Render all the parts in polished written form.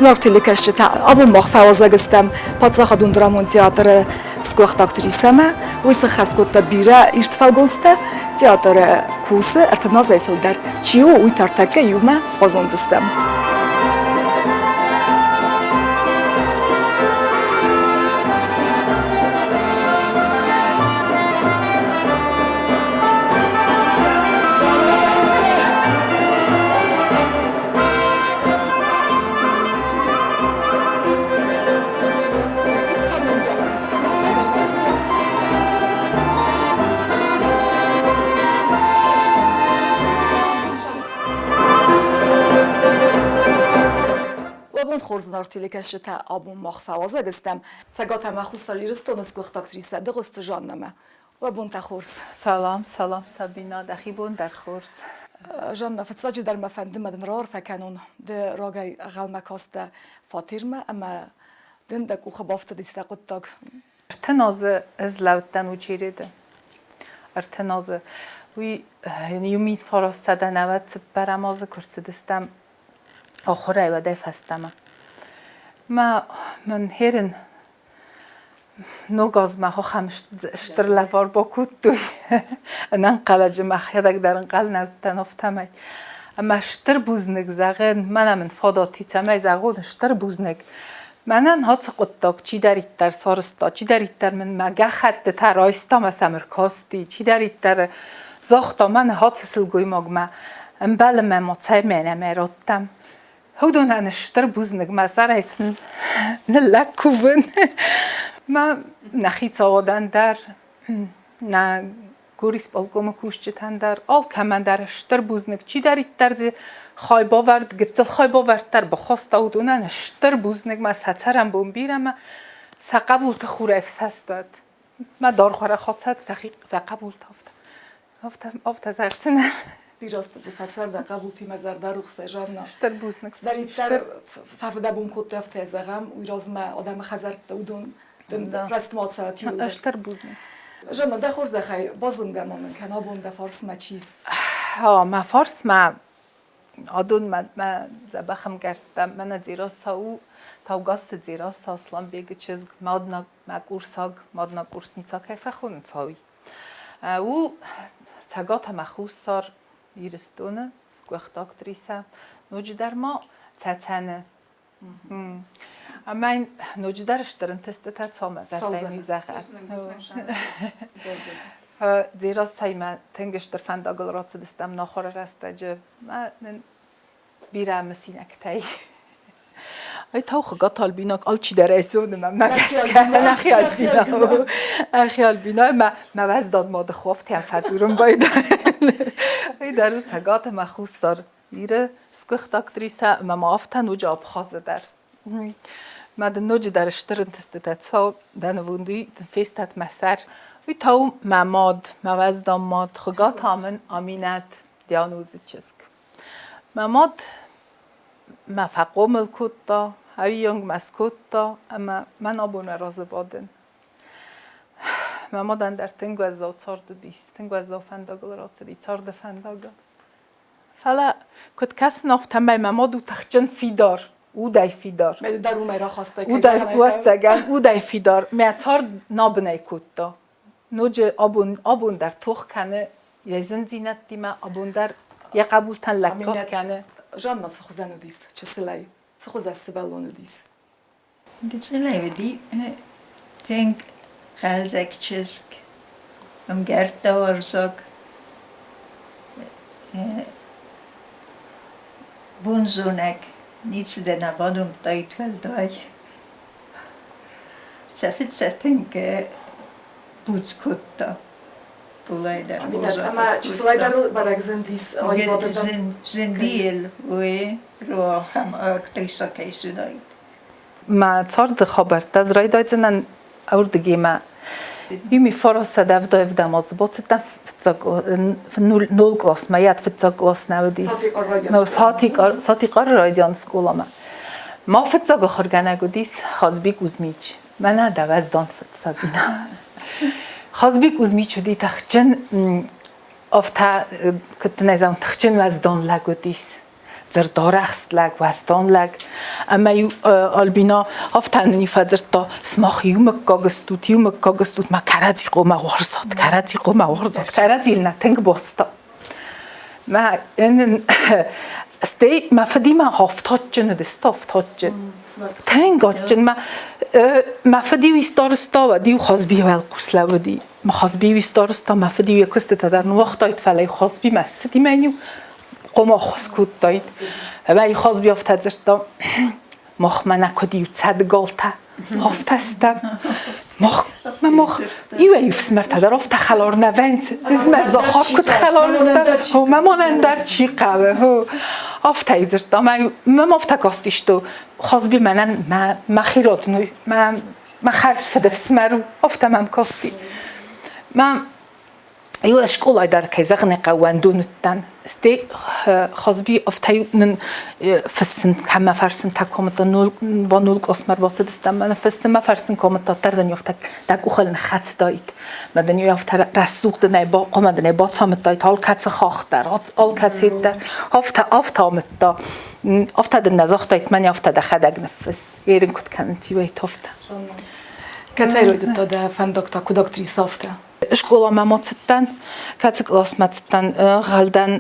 Зынаргъ телекӕсджытӕ, абон мах фӕуазӕг стӕм Паддзахадон драмон театры сгуыхт актрисӕмӕ. Уый сыххӕст кодта бирӕ ирд фӕлгонцтӕ. Театры кусы 30 азӕй фылдӕр. Чи у, уый тӕртӕккӕ иумӕ базондзыстӕм. Уӕ бон хорз, зынаргъ телекӕсджытӕ! Абон мах фӕуазӕг стӕм Цӕгат ӕмӕ Хуссар Ирыстоны сгуыхт актрисӕ Дыгъуызты Жаннӕмӕ. Уӕ бонтӕ хорз! Салам, салам, Сабина, дӕхи бон дӕр хорз. Жанна, фыццаджыдӕр мӕ фӕнды мӕ дын раарфӕ кӕнон. Ды рагӕй ӕнхъӕлмӕ кастӕ фатермӕ ӕмӕ дын дӕ къухы бафтыдис дӕ хъуыддаг. 30 азы ӕз лӕудтӕн учереды. 30 азы. Уый иу мин 1994 азы куы рцыдыстӕм ахуырӕй, уӕдӕй фӕстӕмӕ. Мӕ мын херын Ног азмӕ ахӕм стыр лӕвар бакодтой. Ӕнӕнхъӕлӕджы мӕхӕдӕг дӕр ӕнхъӕл нӕ уыдтӕн, афтӕмӕй. Ӕмӕ стыр бузныг зӕгъын, мӕнӕ мын фадат и, цӕмӕй зӕгъон стыр бузныг. Мӕнӕн ацы хъуыддаг чидӕриддӕр сарӕзта, чидӕриддӕр мын мӕ гӕххӕттытӕ райста мӕ сӕм ӕркасти, чидӕриддӕр загъта, мӕнӕ ацы сылгоймагмӕ ӕмбӕлы мӕ ма цӕмӕй нӕ радтам. Уыдонӕн стыр бузныг, мӕ сӕрӕй сын ныллӕг кувын. Мӕ нӕ хицауадӕн дӕр, нӕ горисполкомы кусджытӕн дӕр, алкӕмӕн дӕр стыр бузныг. Чидӕриддӕр дзы хайбавӕрд, гыццыл хайбавӕрд дӕр бахаста, уыдонӕн стыр бузныг. Мӕ сӕ цӕрӕнбон бирӕ мӕ сӕ хъӕбулты хурӕй фсӕстад. Мӕ даргъ хӕцӕд сӕхи сӕ хъӕбулты афтӕ. Афтӕ зӕгъдзынӕн. Бирӕ азты фӕцӕр дӕ хъӕбултимӕ зӕрдӕрухсӕй, Жанна. Стыр бузныг. Цыдӕриддӕр фӕфыдӕбон кодтой, афтӕ зӕгъӕм, уый размӕ адӕмы хӕдзӕртты уыдон дын рӕстмӕ цӕуӕт иууылдӕр. Стыр бузныг. Жанна, дӕ хорзӕхӕй, базонгӕ ма мын кӕн, абон дӕ фарсмӕ чи ис? Мӕ фарсмӕ адон мӕ дзӕбӕх ӕмгӕрттӕ, мӕнӕ Дзерассӕ у, Таугазты Дзерассӕ, Асланбегы чызг, мӕ курсаг, мадна курсница кӕй фӕхонынц, уый. У Цӕгат ӕмӕ Хуссар Ирыстоны сгуыхт актрисӕ, ноджыдӕр ма Цӕцӕны. Ӕмӕ йын ноджыдӕр стыр ӕнтыстытӕ цӕмӕ зӕрдӕйы зӕгъӕд. Дзерассӕимӕ тынг стыр фӕндагыл рацыдыстӕм нӕ ахуыры рӕстӕджы. Мӕ нын бирӕ мысинӕгтӕй. Ай тау хыгат Альбинаг алчидӕр ӕй зоны мӕ гӕсгӕ. Нӕхи Альбина у. Ӕхи Альбина мӕ мӕ уӕздан мады хофтӕ фӕдзурын байдайын. Ай дӕр Цӕгат ӕмӕ Хуссар Иры сгуыхт актрисӕ ӕмӕ ма афтӕ ноджы Абхазы дӕр. Мӕ дын ноджыдӕр стыр ӕнтыстытӕ цӕуы, дӕ нывонд уый дын фестӕд мӕ сӕр. Уый та у мӕ мад, мӕ уӕздан мад, Хуыгаты Амын Аминӕт, Дианозы чызг. Мӕ мад мӕ фӕхъомыл кодта, ӕвийонг мӕ скодта ӕмӕ мӕн абон мӕ разы бадын. Мӕ мадӕн дӕр тынг уӕззау цард уыдис, тынг уӕззау фӕндагыл рацыди, царды фӕндагыл. Фӕлӕ куыд кӕсын, афтӕмӕй мӕ мад у тыхджын фидар, удӕй фидар. Мӕ дӕр уымӕй рахастай. Удӕй, ӕвӕццӕгӕн, удӕй фидар. Мӕ цард набынӕй кодта. Ноджы абон, абон дӕр тох кӕны йӕ зындзинӕдтимӕ, абон дӕр йӕ хъӕбултӕн лӕггад кӕны. Жанна цы хуызӕн уыдис чысылӕй? Цы хуызӕн сывӕллон уыдис? Гыццылӕй уыди тынг хъӕлдзӕг чызг, ӕмгӕрттӕ уарзаг, бонзонӕг, ницы дӕ нӕ бадомдтаид уӕлдай. Сӕ фыд сӕ тынг буц кодта. Ӕмӕ чысылӕй дӕр бӕрӕг зындис аивадырдӕм? Зынди уый ахӕм актриса кӕй суыдаид. Мӕ царды хабӕрттӕ ӕз райдайдзынӕн ӕрдыгимӕ. Ими фарасӕдӕвдӕвдӕм азы бацыдтӕн фыццаг нол къласмӕ, йӕ фыццаг кълас нӕ уыдис. Сатикъары райдиан скъоламӕ. Мӕ фыццаг ахуыргӕнӕг уыдис Хазби Кузьмич. Мӕнӕ дӕ уӕздан фыд Сабина. Хазби Кузьмич уыди тыхджын, афтӕ куыд дын ӕй зӕгъон, тыхджын уӕздан лӕг уыдис. Дзырдарӕхст лӕг, уӕздан лӕг. Ӕмӕ-иу Альбина афтӕ нын фӕдзырдта, сымах иу мыггаг стут, иу мыггаг стут, мӕ кӕрӕдзи хъомӕ уарзат, кӕрӕдзи хъомӕ уарзат, кӕрӕдзийыл нӕ тынг баста. Мӕ нын стӕй мӕ фыдимӕ афтадджын уыдысты, афтадджын. Тынг адджын. Мӕ мӕ фыд-иу истарыста, уӕд-иу Хазбийы уӕлхъус лӕууыди. Хазби-иу истарыста, мӕ фыд-иу йӕ куыстытӕ дӕр ныууагътаид, фӕлӕ-иу Хазбимӕ ссыди мӕн-иу хъуамӕ ӕххуыс кодтаид. Ӕмӕ Хазби афтӕ дзырдта, махмӕ нӕ куыд иу цӕд галтӕ, афтӕ стӕм. Мах, мӕ мах иуӕй ӕфсымӕртӕ дӕр афтӕ хӕлар нӕ вӕййынц. Ӕз Захар куыд хӕлар стӕм, хо мӕ мӕнӕн дӕр чи хъӕуы, хо. Афтӕ дзырдта, мӕ мӕм афтӕ кастысты, Хазби мӕнӕн мӕ мӕхи родной, мӕ мӕ хӕрз фыдӕфсымӕр у, афтӕ мӕм касти. Мӕ Иу скъолай дӕр, кӕй зӕгъын ӕй хъӕуы, уӕндон уыдтӕн. Стӕй Хазби афтӕ нын фыссын кӕмӕ фӕрсын та комыдта, нол къласмӕ ӕрбацыдыстӕм, мӕнӕ фыссынмӕ фӕрсын комыдта, дӕр дын афтӕ дӕ къухыл ныххӕцыдаид. Мӕ дын афтӕ рӕсугъд дын ӕй хъуамӕ дын ӕй бацамыдтаид алкӕцы хахх дӕр, алкӕцы дӕр. Афтӕ, афтӕ амыдта. Афтӕ дын нӕ загътаид, мӕнӕ афтӕ дӕхӕдӕг ныффысс. Ерын куыд кӕнынц, иуӕй афтӕ. Кӕцӕй райдыдта дӕ фӕндаг та, куыд актрисӕ афтӕ? Скъоламӕ ма цыдтӕн, кӕцы къласмӕ цыдтӕн, гъӕлдӕн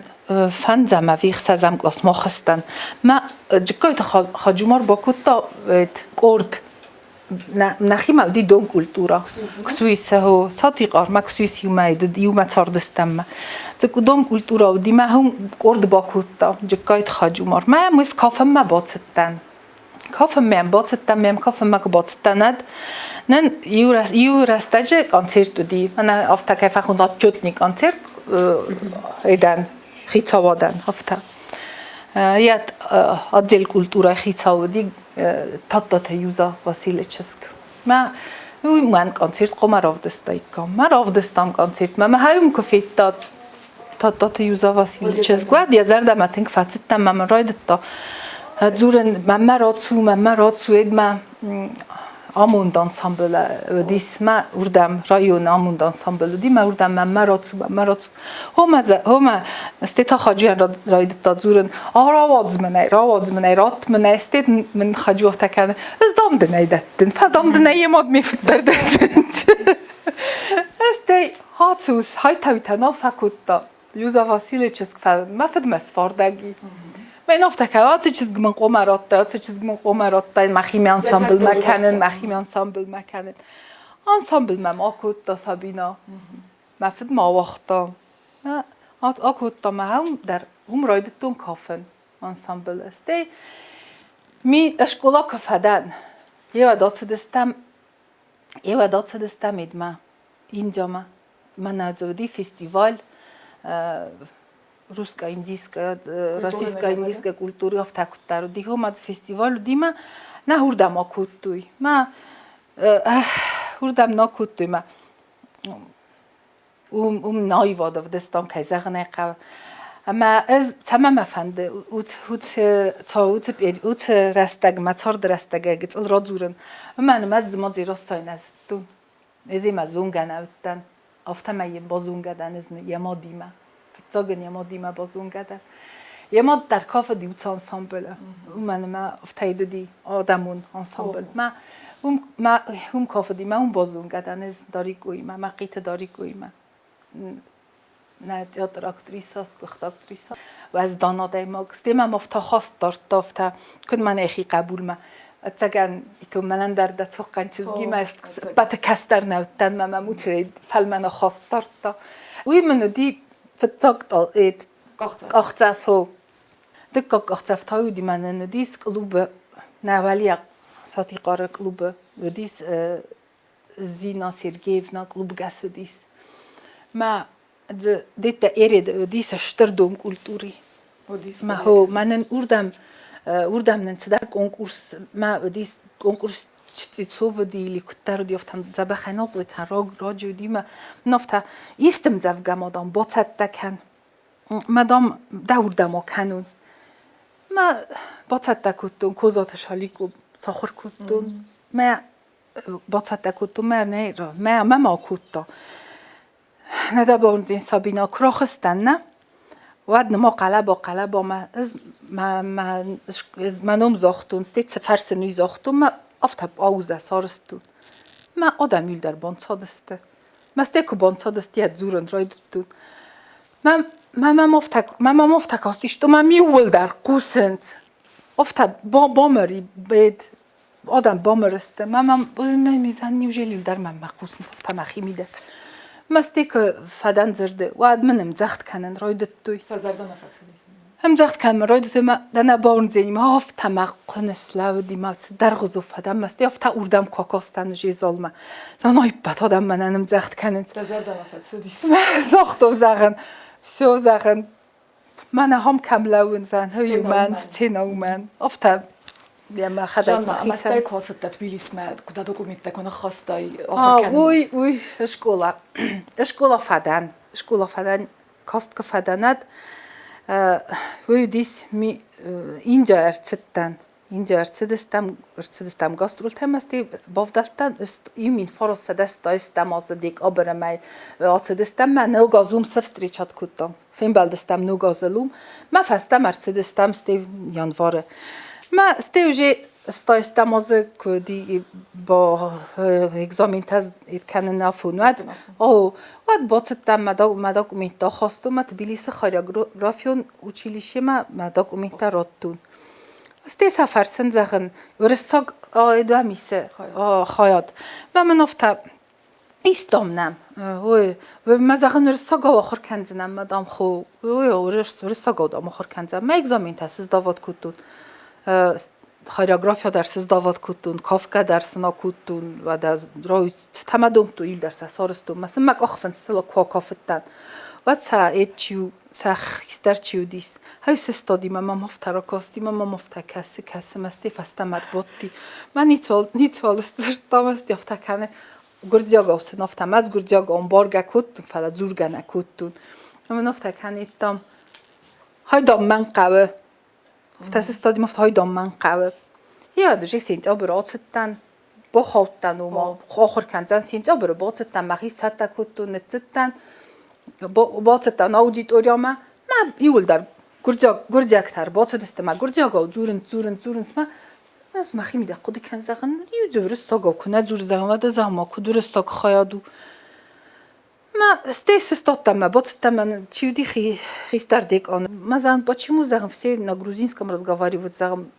фӕндзӕм ӕви ӕхсӕзӕм къласмӕ хызтӕн. Мӕ Джыккайты Хаджумар бакодта къорд нӕхимӕ уыди дон культура. Ксуисы хо Сатихъармӕ Ксуис иумӕ иумӕ цардыстӕм. Дон культура уыди, мӕ къорд бакодта Джыккайты Хаджумар. Мӕ мыс кафынмӕ бацыдтӕн. Кафынмӕ бацыдтӕн, мӕм кафынмӕ куы бацыдтӕн, ӕд нын иу рӕстӕджы концерт уыди. Мӕнӕ афтӕ кӕй фӕхуынд отчетный концерт эдӕн, хицауадӕн, афтӕ. Йӕ отдел культурӕйы хицау уыди Тадтаты Юза Василий чызг. Мӕ уый мӕн концерт хъуамӕ равдыстаиккам. Мӕ равдыстам концертмӕ. Мӕ хай уым куы федта Тадтаты Юза Василий чызг, уӕд йӕ зӕрдӕмӕ тынг фӕцыдтӕн, мӕ мын райдыдта дзурын, мӕнмӕ рацу, мӕнмӕ рацу, эдмӕ амонд ансамбль уыдис мӕ уырдӕм районы амонд ансамбль уыди мӕ уырдӕм мӕнмӕ рацу, мӕнмӕ рацу. Хомӕ, хомӕ, стӕй та Хаджийӕн райдыдта дзурын, а рауадз мын ӕй, рауадз мын ӕй, ратт мын ӕй, стӕй мын Хаджи афтӕ кӕны, ӕз дам дын ӕй дӕттын, фӕдам дын ӕй йе мад ме фыддӕр дӕттынц. Стӕй Хацус хайтауитӕ нал фӕкодта. Юза Василий чызг мӕ фыдмӕ сфардӕг и. Мӕн афтӕ кӕны, ацы чызг мын хъомӕ радта, ацы чызг мын хъомӕ радта, мӕхимӕ ансамблмӕ кӕнын, мӕхимӕ ансамблмӕ кӕнын. Ансамблмӕ ма кодта Сабина. Мӕ фыд ма ауагъта. Акодта мӕ уым дӕр, уым райдыдтон кафын ансамблы. Стӕй ми скъола куы фӕдӕн, еуӕд ацыдыстӕм, еуӕд ацыдыстӕм Эдмӕ. Индиамӕ. Мӕнӕ дзы уыди фестиваль русско-индийская, российско-индийская культуры афтӕ куыддӕр уыди. Гъомӕ дзы фестиваль уыди мӕ нӕ уырдӕм акодтой. Мӕ уырдӕм нӕ акодтой мӕ уым, уым аивад ӕвдыстам, кӕй зӕгъын ӕй хъӕуы. Ӕмӕ ӕз цӕмӕ мӕ фӕнды, уыцы рӕстӕгмӕ, царды рӕстӕгӕй гыццыл радзурын. Уымӕн ӕмӕ ӕз ма Дзерассӕйы нӕ зыдтон. Ӕз имӕ зонгӕ нӕ уыдтӕн, афтӕмӕй йын базонгӕ дӕн ӕз йӕ мадимӕ. Фыццаг ын йӕ мадимӕ базонгӕ дӕн. Йӕ мад дӕр кафыди уыцы ансамблы, уымӕн ӕмӕ афтӕ уыди адӕмон ансамбль. Мӕ уым, мӕ уым кафыди, мӕ уым базонгӕ дӕн ӕз Дарикоимӕ, Мӕхъиты Дарикоимӕ. Нӕ театр актриса, сгуыхт актриса. Уӕздан адӕймаг. Стӕй мӕм афтӕ хаст дардта, афтӕ, куыд мӕнӕ йӕхи хъӕбулмӕ. Ӕцӕгӕн, ито мӕнӕн дӕр дӕ цохъхъӕн чызгимӕ ӕппӕты кӕстӕр нӕ уыдтӕн, мӕ мӕм уыцы фӕлмӕн ахаст дардта. Уый мын уыди фыццаг къахдзӕфыл. Дыккаг къахдзӕф та уыди мӕнӕн уыдис клубы, нӕ уӕлиаг Сатихъары клубы уыдис Зина Сергеевна клубгӕс уыдис. Мӕ деттӕ Ереды уыдис стыр домкультури. Мӕ хо, мӕнӕн уырдӕм уырдӕм нын цыдӕр конкурс мӕ уыдис конкурс чтецов уыди или куыддӕр уыди, афтӕ дзӕбӕхӕй нал хъуыды кӕн, раджы уыди мӕ афтӕ исты мдзӕвгӕ ма дам бацӕттӕ кӕн. Мӕ дам дӕ уырдӕм акӕнон. Мӕ бацӕттӕ кодтон Козаты Шалико сахуыр кодтон. Мӕ бацӕттӕ кодтон мӕ нӕ мӕ мӕ ма кодта. Нӕ дӕ бауырндзӕн Сабина, куы рахызтӕн, нӕ? Уӕд нӕма хъӕлӕба хъӕлӕба ма ӕз мӕ мӕ мӕ ном загътон, стӕй цы фӕрсын, уый загътон, мӕ афтӕ паузӕ сарӕзтон. Мӕ адӕм иуылдӕр банцадысты. Мӕ стӕй куы банцадысты, йӕ дзурын райдыдтон. Мӕ мӕм афтӕ мӕ мӕм афтӕ кастис, что мӕм иууылдӕр хъусынц. Афтӕ бамыр бед адӕм бамыр сты. Мӕ мӕм неужели дӕр мӕм хъусынц афтӕ мӕхимидӕг. Мӕ стӕй куы фӕдӕн дзырды, уӕд мын ӕмдзӕгъд кӕнын райдыдтой. Сӕ зӕрдӕмӕ фӕцыдис. Ӕмдзӕгъд кӕнын райдыдтой мӕ дӕ нӕ бауырндзӕни, мӕ афтӕ мӕ хъуыны слӕууыди, мӕ цыдӕргъуызо фӕдӕн, мӕ стӕй афтӕ уырдӕм куы акастӕн уже залмӕ. Зӕгъын, ӕппӕт адӕм мӕнӕн ӕмдзӕгъд кӕнынц. Дӕ зӕрдӕмӕ фӕцыдис. Загътон, зӕгъын, все, зӕгъын, мӕнӕ ахӕм кӕм лӕууын, зӕгъын, уымӕн, сцена уымӕн. Афтӕ мӕхӕдӕг Жанна, ӕмӕ стӕй куы ацыдтӕ Тбилисмӕ, куы дӕ документтӕ куы ныххастай ахуыр кӕнынмӕ? Уый, уый скъола, скъола фӕдӕн, скъола фӕдӕн, каст куы фӕдӕнӕд, уый уыдис ми Индийӕ ӕрцыдтӕн. Индийӕ ӕрцыдыстӕм, ӕрцыдыстӕм гастролтӕм, стӕй бавдӕлдтӕн иу мин фарастсӕдӕ азы декабры мӕй ацыдыстӕм мӕ ног аз уым встречат кодтам. Фембӕлдыстӕм ног азыл уым. Мӕ фӕстӕмӕ ӕрцыдыстӕм стӕй январы. Мӕ стӕй уже стайстӕм азы куы ба экзаментӕ кӕнын афон уӕд. О, уӕд бацыдтӕн мӕ мӕ документтӕ ахастон мӕ Тбилисы хореографион училищемӕ мӕ документтӕ радтон. Стӕй сӕ фӕрсын, зӕгъын, уырыссаг дуамисы хайад. Мӕ мын афтӕ истом нӕм. Ой, мӕ зӕгъын, уырыссагау ахуыр кӕндзынӕн, мӕ дам хо. Ой, уырыссагау дам ахуыр кӕндзӕн. Мӕ экзаментӕ сыздават кодтон. Хореография дӕр сыздават кодтон, кафгӕ дӕр сын акодтон, уӕдӕ цытӕ мӕ домдтой, иуылдӕр сӕ сарӕзтон. Мӕ сын мӕ къахфындзтыл куы акафыдтӕн, уӕд сӕ чи сӕ хистӕр чи уыдис, хай сыстади мӕ мӕм афтӕ ракасти, мӕ мӕм афтӕ кӕсы, кӕсы, мӕ стӕй фӕстӕмӕ ӕрбадти. Мӕ ницуал, ницуал сдзырдта, мӕ стӕй афтӕ кӕны. Гуырдзиагау сын афтӕ, мӕ ӕз гуырдзиагау ӕмбаргӕ кодтон, фӕлӕ дзургӕ нӕ кодтон. Ӕмӕ мын афтӕ кӕнидтам, хай, дам, мӕн хъӕуы. Афтӕ сыстади, мӕ афтӕ, хай, дам, мӕн хъӕуы. Йӕ, дыжи сентябры ацыдтӕн, бахаудтӕн уымӕ, ахуыр кӕндзӕн сентябры бацыдтӕн, мӕхи сцӕттӕ кодтон, ныццыдтӕн, бацыдтӕн аудиториямӕ, мӕ иууылдӕр гуырдзиаг, гуырдзиӕгтӕ ӕрбацыдысты мӕ гуырдзиагау дзурынц, дзурынц, дзурынц мӕ ӕз мӕхимидӕг хъуыды кӕн, зӕгъын, иу дзы уырыссагау куы нӕ дзуры, зӕгъын, уӕдӕ зӕгъын, ма куыд уырыссаг хайад у. Мӕ стӕй сыстадтӕн мӕ бацыдтӕн мӕ чи уыди хистӕр декан. Мӕ зӕгъын, почему, зӕгъын, все на грузинском разговаривают, зӕгъын,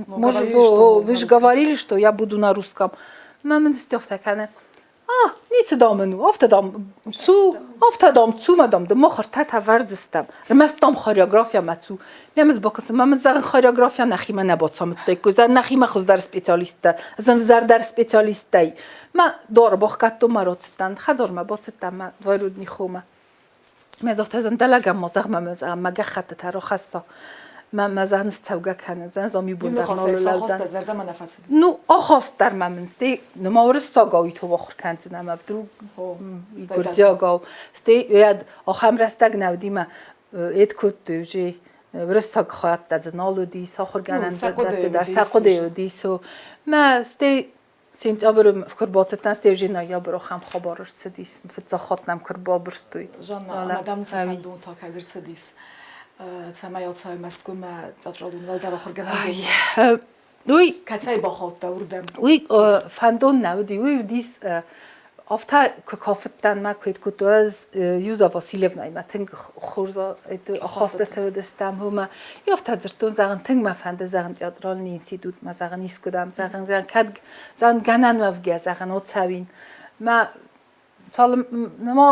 может, вы же говорили, что я буду на русском. Мӕ мын стӕфтӕ кӕны. А, ницы дам ын у, афтӕ дам цу, афтӕ дам цу, мӕ дам, ды мыхуыртӕ вӕрдзыстӕм. Ӕрмӕст дам хореографиямӕ цу. Ме мыз бакӕсын, мӕ мын зӕгъын, хореография нӕхимӕ нӕ бацамыдтаиккой, зӕгъын, нӕхимӕ хуыздӕр специалисттӕ, зын-взӕрдӕр специалисттӕй. Мӕ дуары бахгӕдтон, мӕ рацыдтӕн, хӕдзармӕ бацыдтӕн мӕ двоюродный хомӕ. Мӕ загъта, зӕгъын, дӕ лӕгӕн ма зӕгъ, мӕ мӕ гӕххӕттытӕ рахӕсса. Мӕ мӕ зӕгъын, цӕугӕ кӕнын, зӕгъын, зам иу бон дӕр нал лӕудзӕн. Ну, ахаст дӕр мӕ мын стӕй нума уырыссагау ито ахуыр кӕндзынӕ мӕ вдруг гуырдзиагау. Стӕй уӕд ахӕм рӕстӕг нӕ уыди мӕ эд кодтой уже уырыссаг хайадтӕ дзы нал уыди, сахуыргӕнӕн дӕтты дӕр сӕ хъуыды уыди. Мӕ стӕй Сентябры куы рбацыдтӕн, стӕй уже ноябры ахӕм хабар ӕрцыдис. Фыццаг хатт нӕм куы рбабырстой. Жанна, ӕмӕ дӕм цы фӕндон та кӕд ӕрцыдис, цӕмӕй ацӕуай Мӕскуымӕ театралон уӕлдӕр ахуыргӕнӕндонмӕ? Уый Кӕцӕй бахаудта уырдӕм? Уый фӕндон нӕ уыди, уый уыдис афтӕ куы кафыдтӕн мӕ куы кодтон, ӕз Юза Васильевнаимӕ тынг хорз ахастытӕ уыдыстӕм, уымӕ. Афтӕ дзырдтон, зӕгъын, тынг мӕ фӕнды, зӕгъын, театралон институтмӕ, зӕгъын, искуыдӕм, зӕгъын, кӕд, зӕгъын, гӕнӕн уӕвгӕ, зӕгъын, оцӕуин. Мӕ цалынмӕ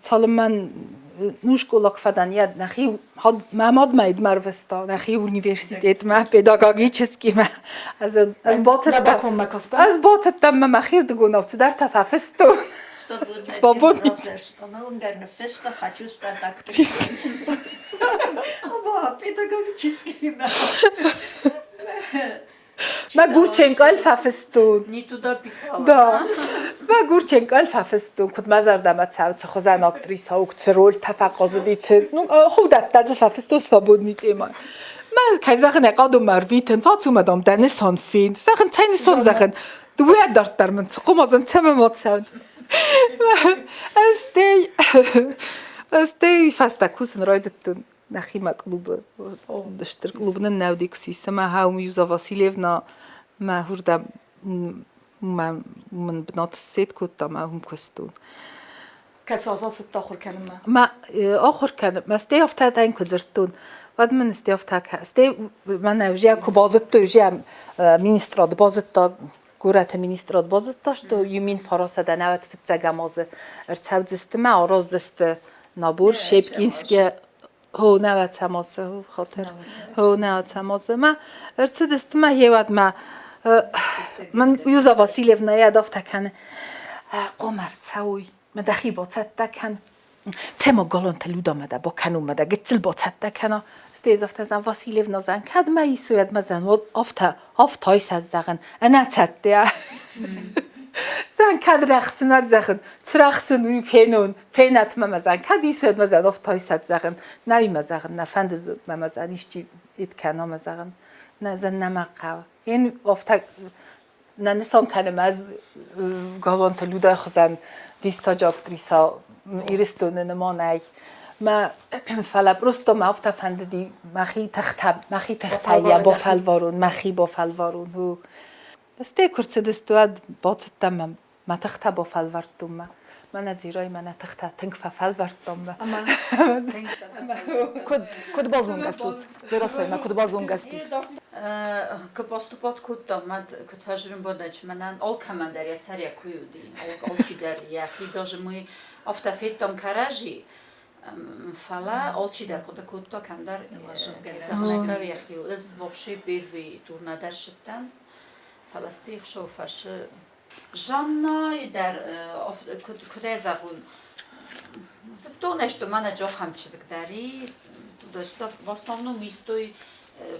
цалынмӕ ну школа куы фӕдӕн, йӕ нӕхи мӕ мад мӕ идмӕ ӕрвыста нӕхи университетмӕ педагогическимӕ. Ӕз ӕз бацыдтӕн, ӕз бацыдтӕн мӕ мӕхирдыгонау цыдӕртӕ фӕфыстон. Свободный. ныффыста, хочу стать актрисой. Оба, педагогический. Мӕ Гурченкойыл фӕфыстон. Не туда писала. Да. Мӕ Гурченкойыл фӕфыстон, куыд мӕ зӕрдӕмӕ цӕуы, цы хуызӕн актрисӕ у, цы рольтӕ фӕхъазыди, цы... Ну, худӕттӕ дзы фӕфыстон свободный темӕ. Мӕ, кӕй зӕгъын ӕй хъӕуы, мӕ ӕрвитын, цума, дам, дӕ нысан фен. Зӕгъын, цӕй нысан зӕгъын? Дыууӕ дарддӕр мын цы хъуымазын, цӕмӕ ма цӕуын? Ӕз стӕй... Стӕй фӕстӕ кусын райдыдтон нӕхимӕ клубы. Стыр клуб нын нӕ уыди куы ӕмӕ хауым Юза Васильевна мӕ хурдӕм мын бынат сет кодта мӕ уым куыстон. Кӕцы азал цыдтӕ ахуыр кӕнынмӕ? Мӕ ахуыр кӕнынмӕ стӕй афтӕ дӕн куы дзырдтон, уӕд мын стӕй афтӕ стӕй мӕнӕ уже куы базыдтой, уже министрад базыдта, горӕты министрад базыдта, что Юмин фарасадӕн ӕвӕд фыццӕгӕм азы ӕрцӕудзысты мӕ араздзысты набор Щепкинские Хо нӕвӕцӕмосы хотыр. Хо нӕвӕцӕмосы. Мӕ ӕрцыдысты мӕ гъеуӕд мӕ мӕн Юза Васильевна йӕ афтӕ кӕны. Хъом ӕрцӕуй, мӕ дӕхи бацӕттӕ кӕн. Цӕмӕ галонтӕ лудамӕ дӕ бакӕнунмӕ дӕ гыццыл бацӕттӕ кӕна. Стӕй афтӕ зӕгъ, Васильевна зӕгъ, кӕд мӕ исуӕд мӕ зӕгъ, уӕд афтӕ, афтӕ зӕгъын, ӕнӕцӕттӕ. Зӕгъ, кӕд рӕхцынад зӕгъын, цырӕхцын уый фенон, Фенӕт мӕ зӕгъын, кӕд исуӕд мӕ зӕгъын, офтӕ исӕд зӕгъын, нӕ мӕ зӕгъын, нӕ фӕнды мӕ зӕгъын, исчи ит кӕна мӕ зӕгъын, нӕ зӕгъын, нӕ мӕ хъӕуы. Ен офтӕ нӕ нысан кӕнӕм ӕз Галуанты Людӕйы хуызӕн диссаджы актриса Ирыстоны ныманӕй. Мӕ фӕлӕ просто мӕ афтӕ фӕндыди мӕхи тыхтӕ, мӕхи тыхтӕй йӕ бафӕлварон, мӕхи бафӕлварон. Стӕй куы рцыдысты, уӕд бацыдтӕн мӕ мӕ тыхтӕ бафӕлвӕрдтон мӕ. Мӕнӕ Дзирой мӕнӕ тыхтӕ тынг фӕфӕлвӕрдтон мӕ. Куыд, куыд базонгӕ стут? Дзерассӕимӕ куыд базонгӕ стут? Куы поступать кодтам, мад куыд фӕзырын бодачы, мӕнӕн алкӕмӕн дӕр йӕ сӕр йӕ куы уыди, алчидӕр йӕхи даже мы афтӕ федтам кӕрӕдзи, фӕлӕ алчидӕр хъуыды кодта кӕмдӕр зӕгъынӕгау йӕхиуыл. Ӕз вообще первый тур нӕдӕр ссыдтӕн, фӕлӕ стӕй ӕхсӕв фӕсы Жаннайы дӕр куыдӕй зӕгъон, зыдтон ӕй, что мӕнӕ ахӕм чызг дӕр и, туда-сюда. В основном истой,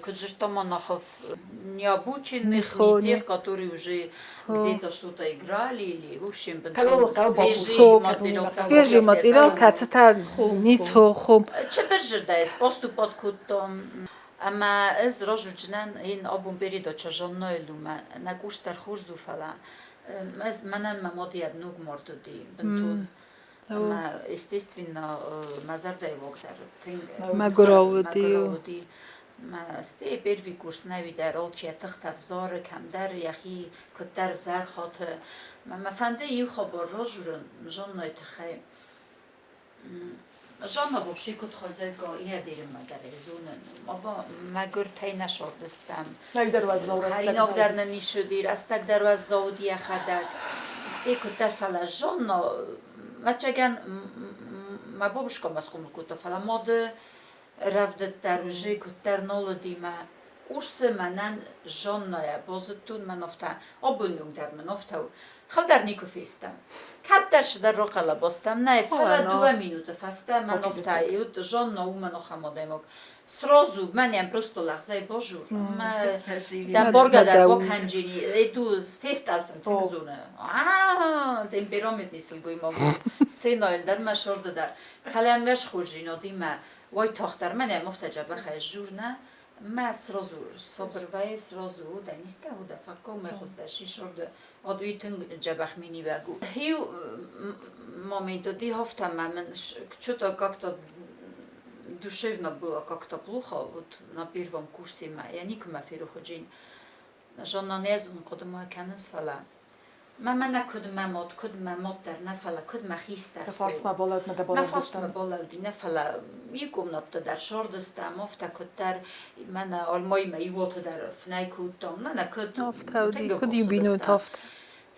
куыд зыдтам монахов необученных, не тех, которые уже где-то что-то играли или, в общем, свежий материал. Свежий материал, кӕцытӕ ницы хом. Чыбырзырдӕй поступать кодтам. Ӕмӕ ӕз разуджынӕн ин абон передача Жаннайыл у мӕ нӕ курс дӕр хорз у, фӕлӕ ӕз мӕнӕн мӕ мад йӕ ног мард уыди бынтон. Ӕмӕ, естественно, мӕ зӕрдӕйы уаг дӕр тынг мӕгуырау уыди. Уыди. Мӕ стӕй первый курс нӕуи дӕр алчи йӕ тыхтӕ взары, кӕмдӕр йӕхи куыддӕр взӕр хаты. Мӕ фӕнды иу хабар разурын Жаннайы тыххӕй. Жанна вообще куыд хозяйка ядермӕ дӕр зонын. Аба мӕгуыртӕй нӕ сардыстӕм. Нагдӕр уӕззау рӕстӕг. Хӕринаг дӕр нын ис уыди, рӕстӕг дӕр уӕззау уыди йӕхӕдӕг. Стӕй куыддӕр, фӕлӕ Жанна, ӕвӕццӕгӕн, мӕ бабушка мӕ схъомыл кодта, фӕлӕ мады рӕвдыд дӕр уже куыддӕр нал уыди мӕ курсы мӕнӕн Жаннайӕ базыдтон мӕн афтӕ, абоны онг дӕр мын афтӕ у. Хыл дӕр никуы фестӕм. Кӕддӕр цыдӕр рахъӕлӕбастӕм, нӕй, фӕлӕ дыууӕ минуты фӕстӕ мӕн афтӕ уыд, Жанна у мӕн ахӕм адӕймаг. Сразу мӕнӕн просто лӕгъзӕй базур. Мӕ дӕ боргӕ дӕр бакӕнджини, ду фестъӕлфын тынг зоны. Темпераментный сылгоймаг у. Сценӕйыл дӕр мӕ сӕрды дӕр. Фӕлӕ мӕ схорздзинадимӕ уайтагъддӕр мӕнӕ афтӕ дзӕбӕхӕй сжур нӕ, мӕ сразу сабырвӕй сразу дӕ низтӕ дӕ фӕккоммӕ хуыздӕр сисорды От уый тынг дзӕбӕх миниуӕг у. Иу момент уыди афтӕ, мӕ мын что-то как-то душевно было как-то плохо вот на первом курсе мӕ я никуы ферох уыджин. Жанна не зон хъуыды ма кӕныс, фӕлӕ мӕ мӕнӕ куыд мӕ мад, куыд мӕ мад дӕр нӕ, фӕлӕ куыд мӕ хистӕр. Дӕ фарсмӕ балӕудмӕ дӕ Мӕ фарсмӕ балӕуди нӕ, фӕлӕ иу комнатты дӕр сордыстӕм, афтӕ куыддӕр мӕнӕ Альмаимӕ иуоты дӕр фынӕй кодтам, мӕнӕ куыд Афтӕ уыди, куыд иу бинонтӕ афтӕ.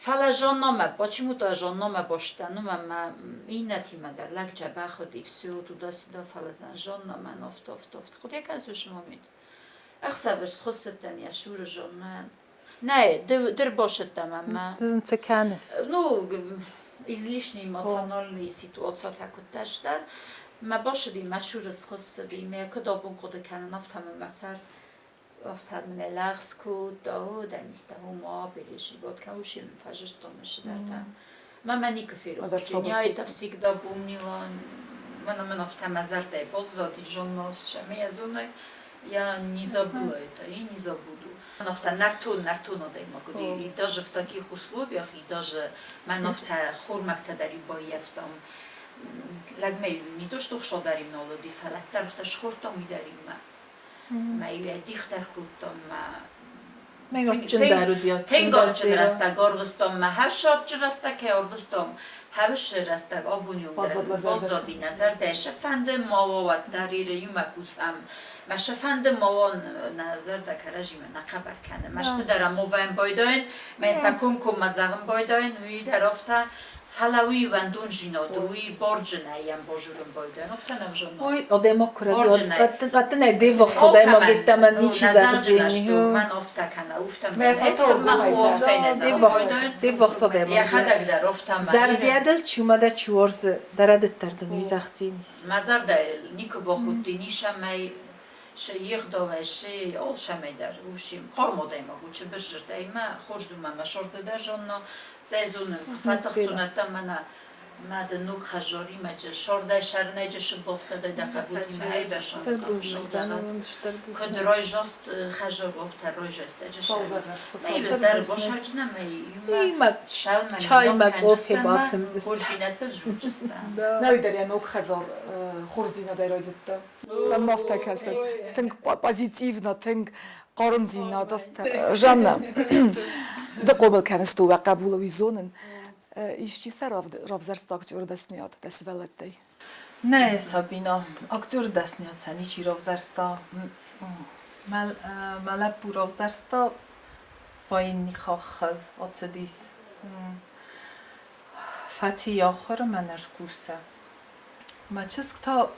Фӕлӕ Жаннамӕ, почему-то Жаннамӕ бастӕн, уымӕн мӕ иннӕтимӕ дӕр лӕг дзӕбӕх уыди, все туда-сюда, фӕлӕ Жанна мӕн афтӕ, афтӕ, афтӕ. Хъуыды кӕныс уыцы момент? Ӕхсӕвы схуыссыдтӕн йӕ цуры Жаннайӕн. Нӕ, ды рбасыдтӕ мӕнмӕ. Ды сын цы кӕныс? Ну, излишне эмоциональный ситуацията куыддӕр сдӕ. Мӕ басыди, мӕ цуры схуыссыди, мӕ куыд абон хъуыды кӕнын, афтӕ мын мӕ сӕр афтӕ мын лӕгъз кодта, о, дӕ низтӕ ма переживать, кӕусы мын фӕзырдтон цыдӕртӕ. Мӕ никуы ферох. Я это всегда помнила. Мӕнӕ мын афтӕ мӕ зӕрдӕйы баззади Жанна Шамиязоной. Я не забыла это и не забуду. Афтӕ нӕртон, нӕртон адӕймаг уыди. И даже в таких условиях, и даже мӕн афтӕ хормӕгтӕ дӕр баййӕфтам. Лӕгмӕ не то что хсодарим нал уыди, фӕлӕ дӕр схордтам уый дӕр имӕ. Мӕ-иу йӕ дих дӕр кодтам, мӕ Тынг адджын рӕстӕг ӕрвыстам, мӕ хӕрз адджын рӕстӕг кӕй ӕрвыстам, хӕвсы рӕстӕг абоны онг дӕр баззади нӕ зӕрдӕйы. Сӕ фӕнды ма уа, уӕддӕр Иры иумӕ кусӕм. Мӕ сӕ фӕнды ма уа, нӕ зӕрдӕ кӕрӕдзимӕ нӕ хъӕбӕр кӕны. Мӕсты дӕр ӕм овӕн байдайын, мӕ сӕ комкоммӕ зӕгъын байдайын, уый дӕр афтӕ. Фӕлӕ уый уӕндонзинад у, уый барджынӕй йӕм базурын байдайын, афтӕ нӕ взонын. Ой, адӕймаг куы рӕдийа, девахс адӕймаг йеддӕмӕ ничи зӕгъдзӕни. Мӕн афтӕ кӕнӕ, уфтӕ Девахс адӕймаг. Йӕхӕдӕг дӕр афтӕ. Зӕрдиадыл чи уымӕ дӕ чи уарзы, дӕ рӕдыд дӕр дын уый зӕгъдзӕнис. Мӕ зӕрдӕйыл никуы бахудти нисӕмӕй, се егъдауӕй, се алцӕмӕй дӕр уси хъарм адӕймаг у, чыбыр зӕрдӕимӕ, хорз у мӕ мӕ сӕрды дӕр зонна, зӕй зонын, куы фӕтыхсунӕттӕ мӕнӕ мӕ дын ног хӕзаримӕ сӕрдӕй сӕрнӕджы сыббафсадӕй дӕ хъӕбултимӕ ӕйбӕрсон куыд райзаст хӕзар афтӕ райзастӕджы сӕр босаджына мӕ иумӕ чаймӕ кофе бацымдзыстӕм. Хорздзинӕдтыл зурджыстӕм. Нӕуи дӕр йӕ ног хӕдзар хорздзинадӕй райдыдта. Мӕнмӕ афтӕ кӕсы. Тынг позитивно, тынг хъармдзинад афтӕ. Жанна, ды хъомыл кӕныс дыууӕ хъӕбулы, уый зонын. Исчи сӕ равзӕрста актеры дӕсныйад дӕ сывӕллӕттӕй? Нӕ, Сабина, актеры дӕсныйад сӕ ничи равзӕрста. Мӕ лӕппу равзӕрста военный хаххыл ацыдис. Фӕци ахуыр ӕмӕ ныр кусы. Мӕ чызг та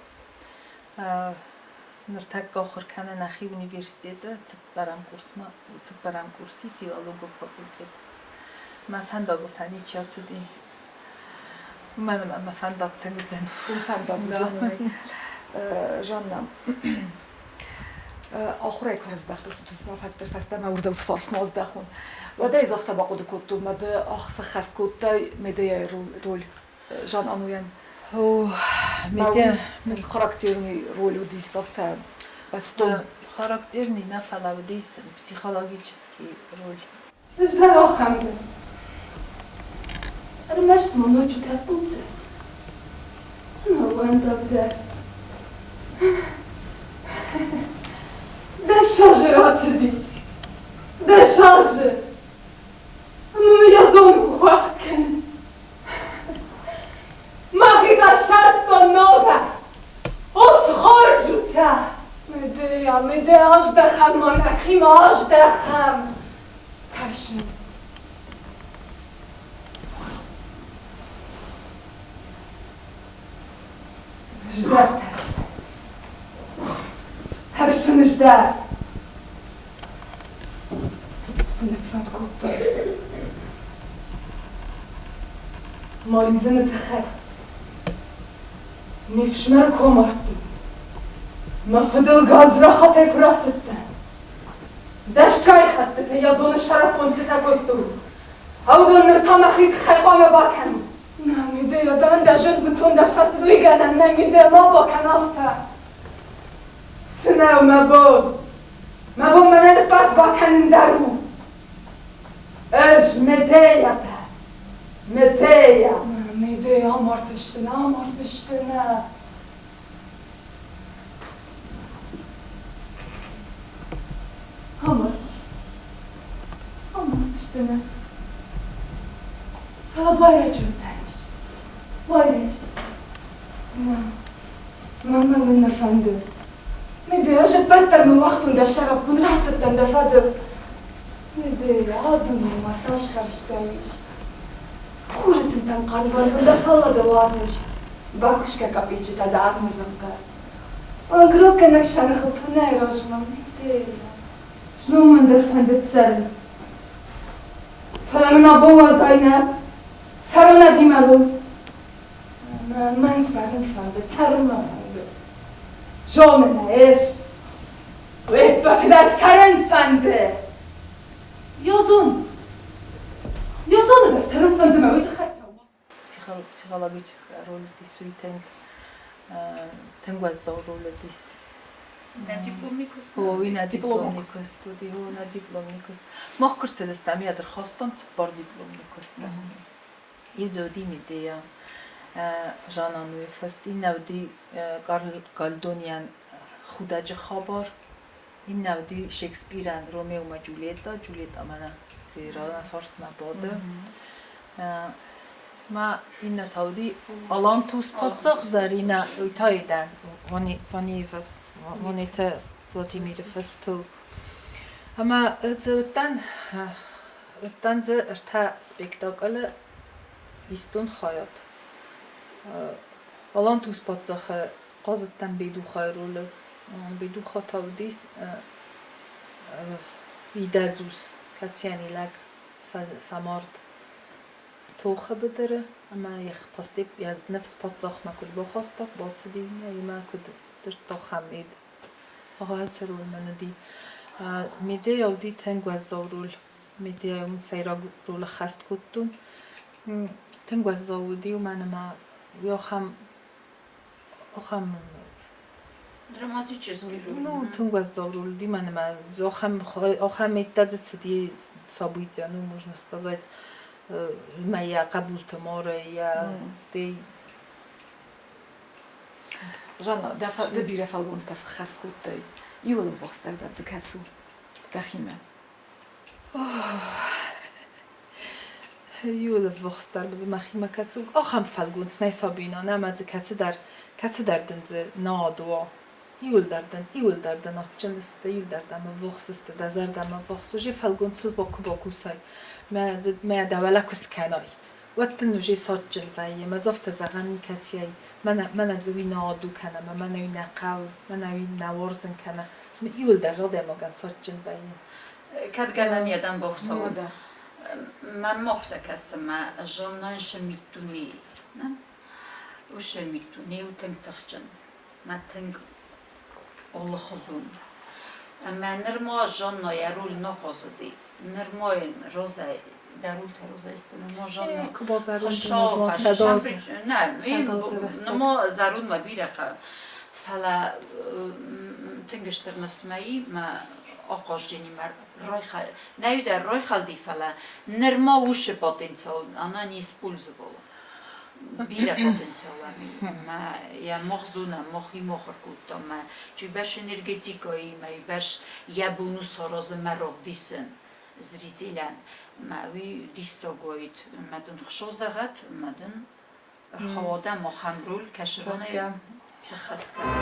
ныртӕккӕ ахуыр кӕны нӕхи университеты цыппӕрӕм курсмӕ, цыппӕрӕм курси филологон факультет. Мӕ фӕндагыл сӕ ничи ацыди. Уымӕн ӕмӕ мӕ фӕндаг тынг зын. Зын фӕндаг уыдзӕн уымӕй. Жанна, ахуырӕй куы рыздӕхтыс, уыцы фӕддӕр фӕстӕмӕ уырдӕм цы фарсмӕ аздӕхон. Уӕдӕ ӕз афтӕ бахъуыды кодтон, мӕ ды сӕххӕст кодтай Медеяйы роль. Жан Ануян. Медея. Характерный роль уыдис афтӕ бӕстон. Характерный нӕ, фӕлӕ уыдис психологический роль. Ӕз дӕр ахӕм дӕн. Ӕрмӕст ма ноджы тӕппуддӕр, ӕнӕууӕндагдӕр. 10 азы рацыдис. 10 азы! Ӕмӕ мӕ йӕ зоны куы хуӕхт кӕны. Мӕхи та ссардтон ногӕй. О, цы хорз у цӕ! Медея, Медея, аздӕхӕм ма нӕхимӕ, аздӕхӕм! Тӕрсын. Ӕз дӕр тӕрсын. Тӕрсын ӕз дӕр. Цы ныффӕнд кодтой? Ма лидзыны тыххӕй ме фсымӕр куы амардтой, мӕ фыдыл гадзрахатӕй куы рацыдтӕн, дӕсгай хӕттыты йӕ зоны сӕраппонд цытӕ кодтой, уыдон ныр та мӕхи тыххӕй хъуамӕ бакӕнон. Нӕ, Медея, дӕн дӕ зын бынтондӕр фӕцыд, уый гӕнӕн нӕй, Медея, ма бакӕн афтӕ. Цы нӕу мӕ бон? Мӕ бон мӕнӕн ӕппӕт бакӕнын дӕр у. Ӕз Медея дӕн. Медея. Медея амардзысты нӕ, амардзысты нӕ. Амардзысты. Амардзысты нӕ. Фӕлӕ байрӕджы уыдзӕнис. Байрӕджы. Нӕ. Мӕ мӕлын нӕ фӕнды. Медея, ӕз ӕппӕт дӕр ныууагътон дӕ сӕраппонд, рацыдтӕн дӕ фӕдыл. Медея, а дунейы ма цас хӕрзтӕ ис. Хуры тынтӕм хъарм дӕ фӕллад уадзыс. Бакусгӕ капеччытӕ дӕ армы дзыхъхъы. Ӕгрокгӕнӕг сӕ ныхыл фынӕй размӕ. Медея, знон мӕн дӕр фӕндыд цӕрын. Фӕлӕ мын абон уӕлдай нӕ, цӕрон ӕви мӕлон. Мӕн цӕрын фӕнды, цӕрын мӕ фӕнды. Зонын ӕй ӕз. Уе ппӕты дӕр цӕрын фӕнды. Ёзон. Ёзоны дӕр цӕрын фӕнды мӕ уый тыххӕй цӕуа. Психологическая роль уыдис уый тынг тынг уӕззау роль уыдис. На дипломный куыст? Ой, на дипломный куыст уыди, о, на дипломный куыст. Мах куы рцыдыстӕм, йӕ дӕр хастам цыппар дипломный куысты. Иу дзы уыди Медея. Жанна Нуйы фыст, иннӕ уыди Карл Гальдонийӕн Худӕджы хабар, иннӕ уыди Шекспирӕн Ромео ӕмӕ Джульетта, Джульетта мӕнӕ Дзираны фарсмӕ бады. Ма иннӕ та уыди Алантус паддзах Зӕринӕ, уый та идӕн Ванеевы, Ванеты Владимиры фыст у. Ӕмӕ дзы уыдтӕн, уыдтӕн дзы ӕртӕ спектаклы истон хайад. Алантус паддзахы хъазыдтӕн Бедухайы ролы. Бедуха та уыдис идӕдз ус, кӕцыйӕн йӕ лӕг фӕмард тохы быдыры ӕмӕ йӕ ныфс паддзахмӕ куыд бахаста, бацыди йемӕ куыд дзырдта Хамед. Ацы роль мӕн уыди. Медея уыди тынг уӕззау роль. Медея уым сӕйраг роль ӕххӕст кодтон. Тынг уӕззау уыди, уымӕн ӕмӕ уый ахӕм ахӕм Драматический роль. Ну, тынг уӕззау роль уыди, мӕн ӕмӕ ахӕм ахӕм меттӕ дзы цыди события, ну, можно сказать, мӕ йӕ хъӕбулты моры, йӕ стӕй Жанна, дӕ, дӕ бирӕ фӕлгонцтӕ сыххӕст кодтай. Иуыл ӕввахсдӕр дӕр дзы кӕцы у дӕхимӕ? Иуыл ӕввахсдӕр дзы мӕхимӕ кӕцы у? Ахӕм фӕлгонц нӕй сабийӕн, ӕмӕ дзы кӕцыдӕр, кӕцыдӕр дын дзы над уа. Иуылдӕр дын, иуылдӕр дын адджын сты, иуылдӕр дӕм ӕввахс сты, дӕ зӕрдӕмӕ ӕввахс у. Же фӕлгонцыл куы бакусай, мӕ дзы мӕ дӕ уӕлӕ куы скӕнай, уӕд дын уже садджын вӕййы. Мӕ дзы афтӕ зӕгъӕн никӕцыйӕ мӕнӕ, мӕнӕ дзы уый нӕ ад у кӕнӕ мӕ мӕнӕ уый нӕ хъӕуы, мӕнӕ уый нӕ уарзын кӕнӕ. Иуылдӕр адӕймагӕн садджын вӕййынц. Кӕд гӕнӕн йӕ дӕм бафтауын. Мӕнмӕ афтӕ кӕсы, мӕ Жаннӕйы сӕ миддунейы, уыцы миддуне у тынг тыхджын. Мӕ тынг алыхуызон. Ӕмӕ нырма Жанна йӕ роль нӕ хъазыди. Нырма йын Розӕ, дӕ рольтӕ Розӕ сты, нырма Жанна хуыссау Нӕ, нырма зӕрондмӕ бирӕ хъӕуы. Фӕлӕ тынг стыр ныфс мӕ и, мӕ ахъазджынимӕ нӕ дӕр райхӕлди, фӕлӕ нырма уыцы потенциал она не использовала. Бирӕ потенциал ӕм и. Мӕ йӕ мах зонӕм, мах имахуыр кодтам, мӕ чи бӕрц энергетикӕйы, мӕ бӕрц йӕ бон у саразын мӕ равдисын зрителӕн. Мӕ уый диссаг уаид. Мӕ дын Хуыцау зӕгъӕд, мӕ дын ӕрхауа махӕн роль кӕсыронӕй сӕххӕст кӕнын.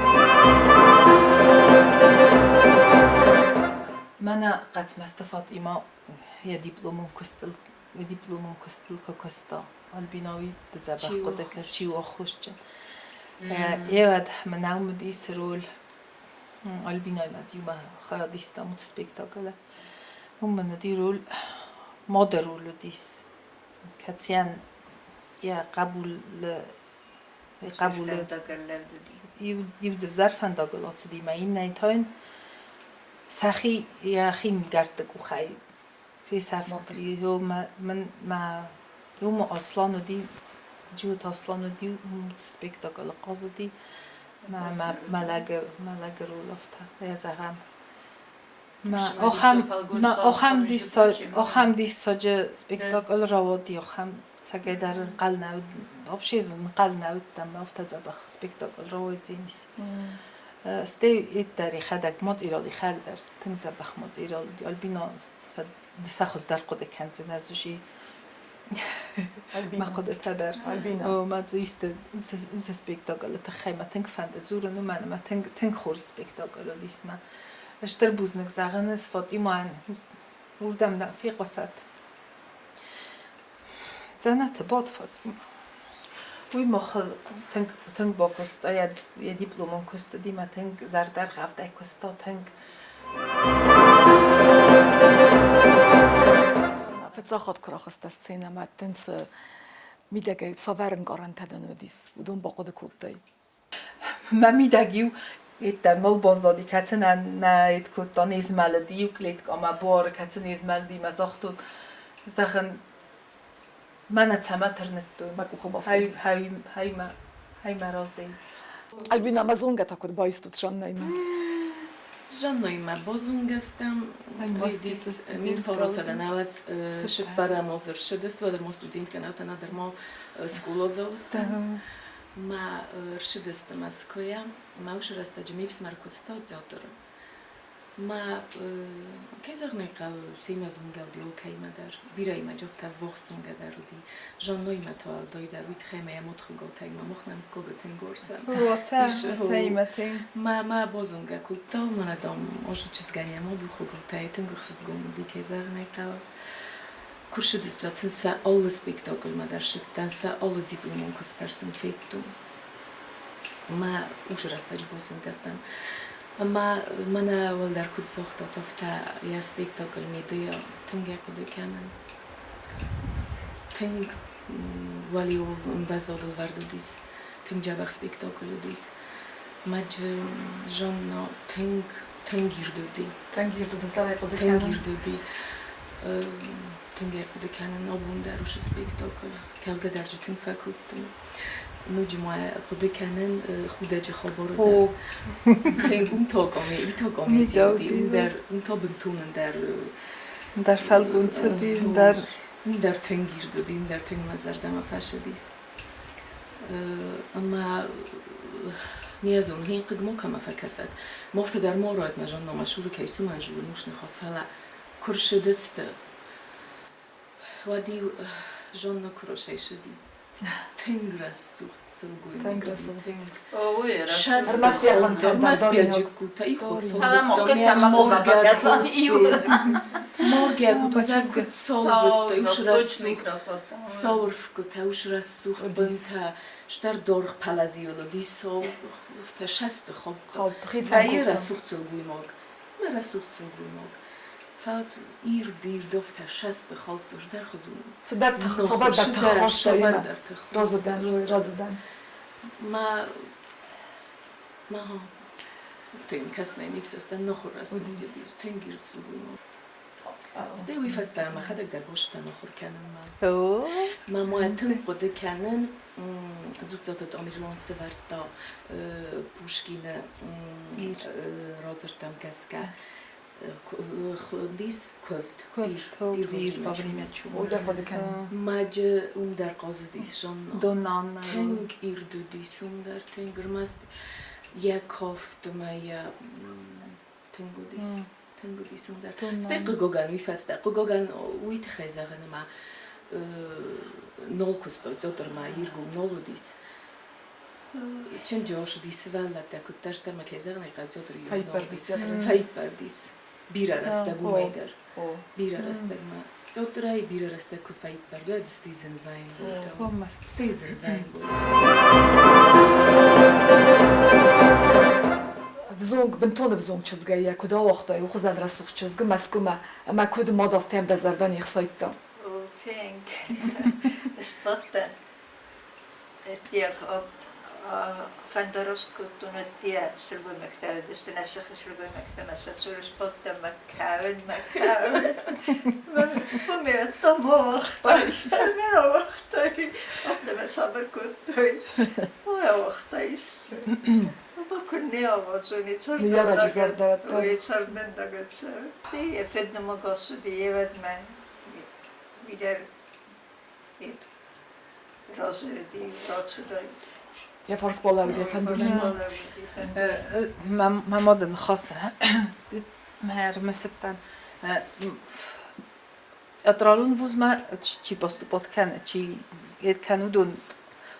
Мӕнӕ Хъӕцмӕзты Фатъимӕ йӕ дипломон куыстыл йӕ дипломон куыстыл куы куыста, Альбина уый дзӕбӕх хъуыды кӕны, чи у аххосджын. Йе уӕд мӕнӕу уыдис роль Альбинӕимӕ иумӕ хайад истам уыцы спектаклы. Уым мын уыди роль, мады роль уыдис, кӕцыйӕн йӕ хъӕбулы хъӕбулы иу дзы ӕвзӕр фӕндагыл ацыди мӕ иннӕйы та йын сӕхи йӕхи мгӕртты къухӕй фесӕфт. Мӕн мӕ уым Аслан уыди, Джиоты Аслан уыди, уым спектаклы хъазыди. Мӕ мӕ лӕгы мӕ лӕгы роль афтӕ зӕгъӕм. Мӕ ахӕм мӕ ахӕм диссаджы ахӕм диссаджы спектакль рауади, ахӕм цӕгӕйдӕр ӕнхъӕл нӕ уыд, вообще ӕнхъӕл нӕ уыдтӕн, афтӕ дзӕбӕх спектакль рауайдзӕнис. Стӕй йеддӕр йӕхӕдӕг материал йӕхӕдӕг дӕр тынг дзӕбӕх материал уыди. Альбина сӕ хуыздӕр хъуыды кӕндзӕн ӕз уже мӕ хъуыдытӕ дӕр. Мӕ дзы исты уыцы спектаклы тыххӕй мӕ тынг фӕнды дзурын, уымӕн ӕмӕ тынг тынг хорз спектакль уыдис мӕ. Стыр бузныг зӕгъын ӕз Фатъимӕйӕн, уырдӕм нӕ фехъуысӕд. Дзӕнӕты бад, Фатъима. Уый махыл тынг тынг бакуыста, йӕ йӕ дипломон куыст уыди мӕ тынг зӕрдӕргъӕвдӕй куыста тынг. Фыццаг хатт куы рахызтӕ сценӕмӕ, дын цы мидӕгӕй цавӕр ӕнкъарӕнтӕ дын уыдис, уыдон бахъуыды кодтай? Мӕ мидӕг-иу йеддӕр нал баззади, кӕцы нӕ нӕ ед кодта, не змӕлыди, иу кълеткӕ мӕ буары, кӕцы не змӕлыди, мӕ загътон, зӕгъын, мӕнӕ цӕмӕ тырныдтон. Мӕ къухы бафтыдис. Хай, хай, мӕ, хай мӕ разӕй. Альбина, мӕ зонгӕ та куыд байстут Жаннӕимӕ? Жанноимӕ базонгӕстӕм, уыдис мин фарасадӕнӕвӕц шиппарамоз ршыдыст, вадермо студенткӕ надармо скъоладзаутӕ. Ма ршыдысты Мӕскуыйӕ, мӕ уыцы рӕстӕджы ме фсымӕр куыста театры. Ма кӕй зӕгъын ӕй хъӕуы, семӕ зонгӕ уыди алкӕимӕ дӕр. Бирӕимӕ афтӕ ӕввахс зонгӕ дӕр уыди. Жанноимӕ та уӕлдай дӕр, уый тыххӕй ма йӕ модхуготӕй ма мах нӕм коготын горсӕм. Ма ма базонгӕ кодта, мӕнӕ дам, озы чызгӕн йӕ мад у Хуготӕй, тынг ӕхсызгон уыди, кӕй зӕгъын ӕй хъӕуы. Куы рцыдысты, сын сӕ алы спектакльмӕ дӕр сыдтӕн, сӕ алы дипломон куыст дӕр сын федтон. Мӕ уыцы рӕстӕджы базонгӕ стӕм. Ӕмӕ мӕнӕ уӕлдӕр куыд загътат, афтӕ йӕ спектакль Медея тынг ӕрхъуыды кӕнын. Тынг уӕлиау ӕмвӕзадыл вӕрд уыдис, тынг дзӕбӕх спектакль уыдис. Мӕджы Жанна тынг, тынг ирд уыди. Тынг ирд уыди, дӕр ӕй хъуыды Тынг ирд уыди. Тынг ӕй хъуыды кӕнын абон дӕр уыцы спектакль. Кӕугӕ дӕр дзы тынг фӕкодтон. Ноджы ма хъуыды кӕнын худӕджы хабары дӕр. Тынг уым та комеди уыди, уым дӕр, уым та бынтон ӕндӕр Ӕндӕр фӕлгонц уыди, ӕндӕр Уым дӕр тынг ирд уыди, уым дӕр тынг мӕ зӕрдӕмӕ фӕцыдис. Ӕмӕ не зонын, хин хъыг мо кӕмӕ фӕкӕсӕд. Мофтӕ дӕр мо райд мӕ зонно мӕ суры кӕй цумӕн зулын ус ныхас, фӕлӕ куы рсыдысты, уӕд-иу зонно куыросӕй сыди. Тынг рӕсугъд сылгоймаг. Тынг рӕсугъд. Сауырфгуытӕ, рӕсугъд бынтӕ, стӕр доргъ палазиолоди сауфтӕ шесты хопп. Рӕсугъд сылгоймаг. Мӕ рӕсугъд сылгоймаг. Фӕлӕ ирд, ирд офтӕ шесты хопп дӕр хузун. Цыдӕр тых, цавӕрдӕр тых Цавӕрдӕр тых. Разыдӕн, разыдӕн. Ма ма уфтӕн кӕснӕй нифсӕстӕн нохур рӕсугъд уыдис, тынг ирд сылгоймаг. Стӕй уый фӕстӕ мӕхӕдӕг дӕр бостӕн ахуыр кӕнынмӕ. Мӕ ма тынг хъуыды кӕнын, Дзуццаты Тамерлан сӕвӕрдта Пушкины радзырдтӕм гӕсгӕ хуындис куывд. Пир во время чумы. Маджы уым дӕр хъазыдис Жанна. Донанна. Тынг ирд уыдис уым дӕр, тынг ӕрмӕст йӕ кафт ӕмӕ йӕ тынг уыдис. Тынг уыдис уым дӕр. Стӕй хъыгагӕн уый фӕстӕ, хъыгагӕн уый тыххӕй зӕгъын ӕмӕ нал куыстой, Дзотырмӕ иргом нал уыдис. Чынджы ошыди сывӕллӕттӕ куыддӕр стӕмӕ кӕй зӕгъын ӕй хъӕуы Дзотыры фӕиппӕрд ис. Бирӕ рӕстӕг уымӕй дӕр. Бирӕ рӕстӕгмӕ. Дзотырӕй бирӕ рӕстӕг куы фӕиппӕрд, уӕд стӕй зын вӕййын болтау. Стӕй зын вӕййын болтау. Взонг, бынтон ӕвзонг чызгӕй йӕ куыд ауагътай, уыхуызӕн рӕсугъд чызгы Мӕскуымӕ ӕмӕ куыд мадавтӕм дӕ зӕрдӕ не хсайдта? Тынг. Сбадтӕн. Фӕндараст кодтон ӕдде сылгоймӕгтӕ уыдысты, нӕ сыхы сылгоймӕгтӕ мӕ сӕ цуры сбадтӕн мӕ кӕуын, мӕ кӕуын. Мӕ ауагътай, мӕ ауагътай, афтӕ мӕ сабыр кодтой. Ой, ауагътай. Ма куыннӕ ауадзон, Ныййарӕджы зӕрдӕ цардвӕндаг Йӕ фыд нымӕг ацыди йе уидӕр разыди, рацыдаид. Йӕ фарс балӕууыд йӕ фӕндонӕн. Мӕ мады ныхас мӕ ӕрымысыдтӕн. Театралон вузмӕ чи поступать кӕны, чи кӕны, уыдон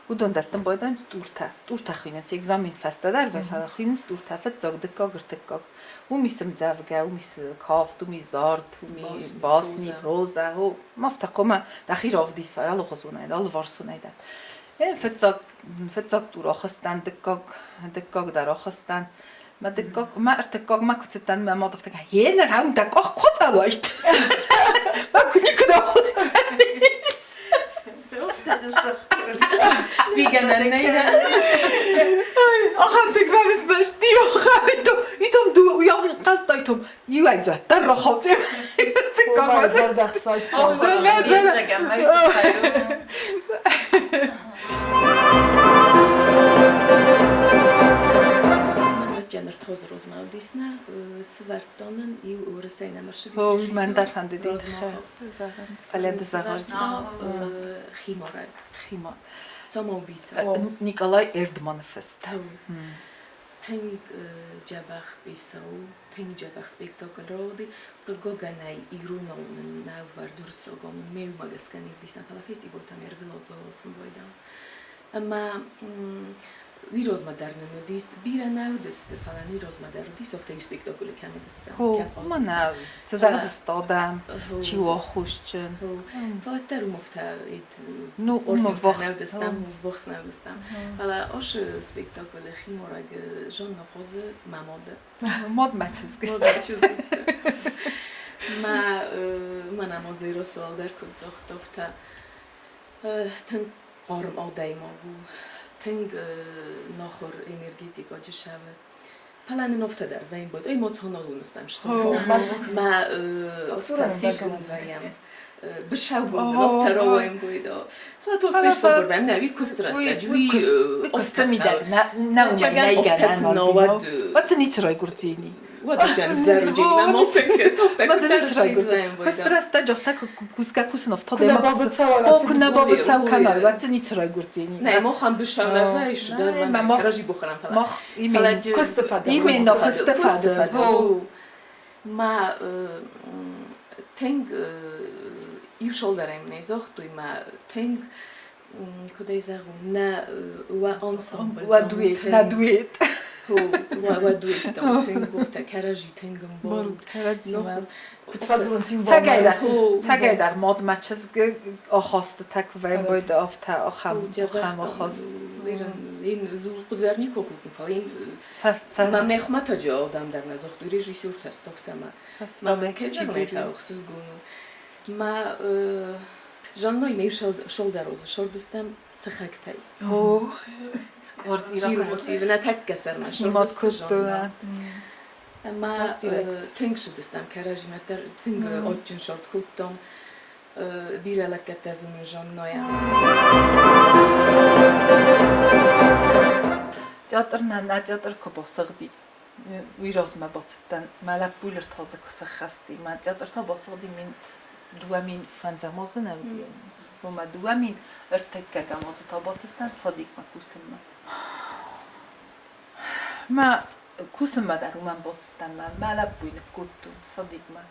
уыдон дӕттын байдайынц туртӕ. Туртӕ хуыйнынц экзамен фӕстӕдӕр, фӕлӕ хуыйнынц туртӕ фыццаг, дыккаг, ӕртыккаг. Уым ис ӕмдзӕвгӕ, уым ис кафт, уым ис зард, уым ис басни, прозӕ. Афтӕ хъуамӕ дӕхи равдисай алыгъуызонӕй, алыварсонӕй дӕр. Фыццаг, фыццаг тур ахызтӕн, дыккаг, дыккаг дӕр ахызтӕн. Мӕ дыккаг, мӕ ӕртыккагмӕ куы цыдтӕн, мӕ мад афтӕ гъе ныр ам дӕ къах куы ацӕуайт. Мӕ куы никуыдӕм Ахӕм тынг фӕрысмӕсти, итом уйавхъӕлдтайтом иуӕй дзуӕттӕр рахауцем. Хозы розмӕ уыдис нӕ, сывӕрдта нын иу Уырысӕй нӕм ӕрцыдис О, мӕн дӕр режиссер фӕндыди Розмаха. Фӕлӕ ды зӕгъай. Сывӕрдта химарӕг. Хима. Самоубийца. Николай Эрдманы фыст. Тынг дзӕбӕх пьесӕ у, тынг дзӕбӕх спектакль рауади. Хъыгагӕнӕй иронау нын нӕ ӕвӕрд уырыссагау нын ме уымӕ гӕсгӕ не вдисӕн, фӕлӕ фестивальтӕм ӕрвылаз байдам. Ӕмӕ уый размӕ дӕр нын уыдис, бирӕ нӕ уыдысты, фӕлӕ ныр размӕ дӕр уыдис, афтӕ иу спектаклы кӕм уыдыстӕм. Мӕнӕ цы зӕгъдзысты адӕм, чи у аххосджын. Фӕлӕ дӕр уым афтӕ Ну, уым ӕввахс нӕ уыдыстӕм, ӕввахс нӕ уыдыстӕм. Фӕлӕ ашы спектаклы химораг Жанна Хъозы мӕ мады. Мад мӕ чызг. Мад мӕ чызг. Мӕ мӕнӕ мад Зайросуал дӕр куыд загъта, афтӕ тынг хъарм адӕймаг у, тынг нахуыр энергетикаджы сӕвы. Фӕлӕ нын афтӕ дӕр вӕййы, эмоционалон стӕм мӕ тасигонд вӕййӕм. Бысӕугонд афтӕ рауайын бойда. Фӕлӕ то сабыр вӕййӕм, нӕ уый куысты рӕстӕджы, уый куысты мидӕг нӕ уымӕй нӕй гӕнӕн Уӕд ницы райгуырдзини. Уӕд взӕруджи мӕ Куысты рӕстӕджы афтӕ кусгӕ кусын афтӕ куы нӕ бабыцӕу кӕнай, уӕд дзы ницы райгуырдзини. Нӕ, мах бысӕмӕ вӕйс дӕр мӕ разы бухарам фӕлӕ. Мах куысты фӕдыл. Именно куысты фӕдыл. Ма тынг иу шолдарӕм нӕ загътой, ма тынг куыд ӕй зӕгъон, нӕ уӕ ансамбль. Уӕ дуэт, нӕ дуэт. Уӕ дуэт тынг уфтӕ кӕрӕдзи тынг ӕмбарут. Куыд фӕдзурынц иу Цӕгӕйдӕр мад мӕ чызг ахастытӕ куы вӕййы, афтӕ ахӕм ахаст. Хъуыды дӕр никуы кодтон, фӕлӕ йын мӕ мӕ хуымӕтӕджы адӕм дӕр нӕ загътой, режиссертӕ стохтӕ мӕ мӕ кӕй зӕгъын ӕй хъӕуы, ӕхсызгон у. Мӕ Жанной ме шолдарозы шордыстӕм сыхӕгтӕй. Жирмосивна тӕккӕ сӕрмӕ шордысты. Ӕмӕ тынг сыдыстӕм кӕрӕдзимӕ дӕр, тынг адджын сорт кодтам. Бирӕ лӕггӕдтӕ зонын Жаннайӕн. Театр нӕ, нӕ театр куы басыгъди, уый размӕ бацыдтӕн, мӕ лӕппуйы ртазы куы сӕххӕст и, мӕ театр та басыгъди мин 2005 азы нӕ уыди, уымӕ 2003 азы та бацыдтӕн садикмӕ кусынмӕ. Мӕ кусынмӕ дӕр уымӕн бацыдтӕн, мӕ мӕ лӕппуйы ныккодтон садикмӕ.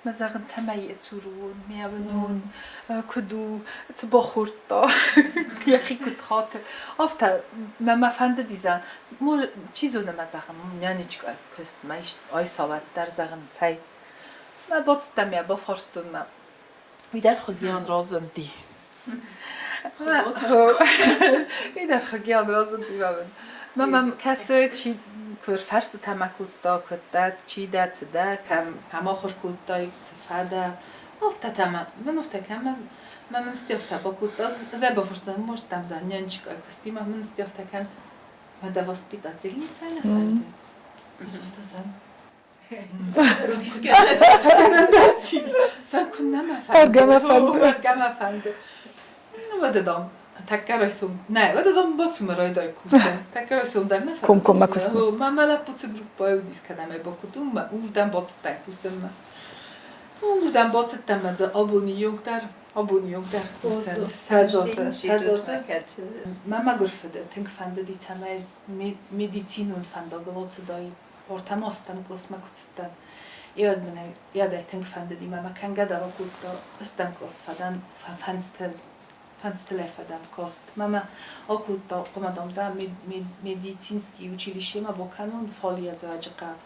Мӕ зӕгъын, цӕмӕй цуруон, ме уынон, куыд у, цы бахордта, йӕхи куыд хаты. Афтӕ мӕ мӕ фӕндыди зӕгъын, чи зоны мӕ зӕгъын, нянечкӕ куыст мӕ айсауӕд дӕр зӕгъын, цӕй. Мӕ бацыдтӕн, мӕ бафарстон мӕ. Уый дӕр хуыгиан разынди. Уый дӕр хуыгиан разынди мӕ мын. Мӕ мӕм кӕсы, чи куы фӕрстытӕ мӕ кодта, куыд дӕ, чи дӕ, цы дӕ, кӕм, кӕм ахуыр кодтай, цы фӕдӕ. Афтӕтӕ мӕ, мын афтӕ кӕм мӕ мын стӕфтӕ бакодта. Ӕз ӕй бафарстон, может, там за нянчик куыстимӕ мын стӕфтӕ кӕн. Мӕ дӕ воспитательницӕ нӕ фӕнды? Ӕз афтӕ зӕгъын. Бӕргӕ мӕ фӕнды. Уӕдӕ дам, тӕккӕ райсом, нӕ, уӕдӕ дам бацумӕ райдай кусын. Тӕккӕ райсом дӕр нӕ фӕнды. Комкоммӕ куыстмӕ. Мӕ мӕ лӕппу цы группӕйы уыдис, кӕдӕм ӕй бакодтон, уырдӕм бацыдтӕн кусынмӕ. Уырдӕм бацыдтӕн мӕ дзы абоны онг дӕр, абоны онг дӕр кусын. Сӕдзозы, сӕдзозы. Мӕ мӕгуыр фыды тынг фӕндыди, цӕмӕй ӕз медицинон фӕндагыл ацыдаин. Ортӕм ӕстӕм къласмӕ куы цыдтӕн, уӕд мын ӕй тынг фӕндыди мӕ мӕ кӕнгӕ дӕр акодта. Ӕстӕм кълас фӕдӕн фӕндзтыл, фӕндзтылӕй фӕдӕн каст. Мӕ мӕ акодта, хъуамӕ дам дӕ медицинский училищемӕ бакӕнон, фалийӕ Дзӕуӕджыхъӕу.